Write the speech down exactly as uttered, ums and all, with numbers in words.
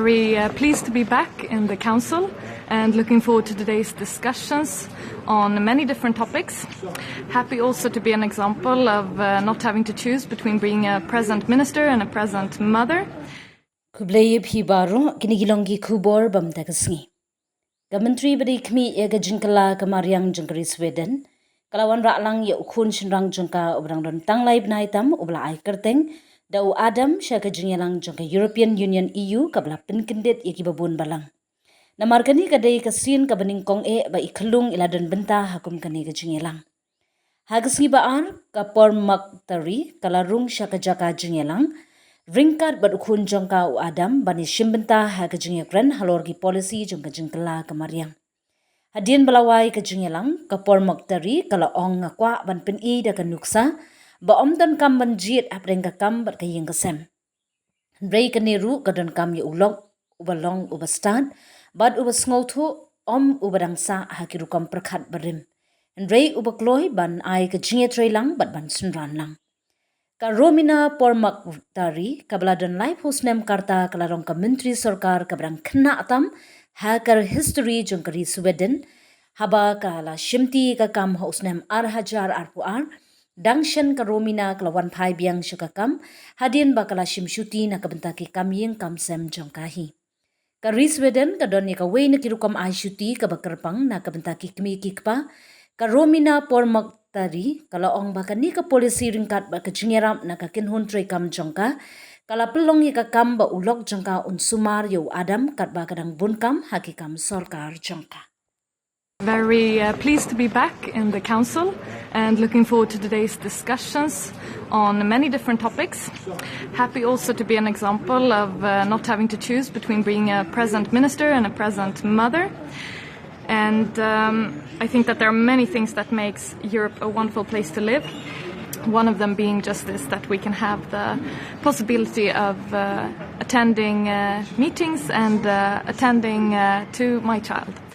Very uh, pleased to be back in the council and looking forward to today's discussions on many different topics. Happy also to be an example of uh, not having to choose between being a present minister and a present mother. Khublei ïa phi baroh, kine ki long ki khubor ba mynta ka sngi. Ka Myntri ba dei khmih ïa ka jingkylla ka mariang jong ka ri Sweden ka la wanrah lang ïa u khun shynrang jong ka uba dang don tang lai bnai tam uba la ai kyrteng da u Adam sha ka jingïalang jong ka European Union E U kaba la pynkyndit ïa kiba bun balang. Namar kane ka dei ka sien kaba nyngkong eh ba i khyllung i la don bynta ha kum kane ka jingïalang. Ha ka sngi ba ar, ka Por Moktari ka la rung sha ka jaka jingïalang ryngkat bad u khun jong ka u Adam ban ïashim bynta ha ka jingïakren halor ki polisi jong ka jingkylla ka mariang. Hadien ba la wai ka jingïalang, ka Por Moktari ka la ong, nga kwah ban pyni da ka nuksa ba ym donkam ban jied hapdeng ka kam bad ka ïing ka sem. Hynrei kane ruh ka donkam ïa u lok uba long uba stad bad uba sngewthuh, ym uba dang sah ha ki rukom pyrkhat barim, hynrei uba kloi ban ai ka jingïatreilang bad ban synran lang. Ka Romina Por Moktari kaba la don laiphew snem ka rta ka la long ka Myntri Sorkar kaba dang khynnah tam ha ka histori jong ka ri Sweden, haba ka la shimti ka kam ha u snem ar hajar arphew ar. Dang shen ka Romina ka la wan phai biang sha ka kam hadien ba ka la shim shuti na ka bynta ki kam ïing kam sem jong ka hi. Ka ri Sweden ka don ïa kawei na ki rukom ai shuti kaba kyrpang na ka bynta ki kmie ki kpa. Ka Romina Por Moktari ka la ong ba kane ka polisi ryngkat bad ka jingïarap na ka kynhun treikam jong ka ka la pynlong ïa ka kam ba u lok jong ka un sumar ïa u Adam katba ka dang bun kam ha ki kam sorkar jong ka. Very uh, pleased to be back in the council and looking forward to today's discussions on many different topics. Happy also to be an example of uh, not having to choose between being a present minister and a present mother. And um, I think that there are many things that makes Europe a wonderful place to live. One of them being just this, that we can have the possibility of uh, attending uh, meetings and uh, attending uh, to my child.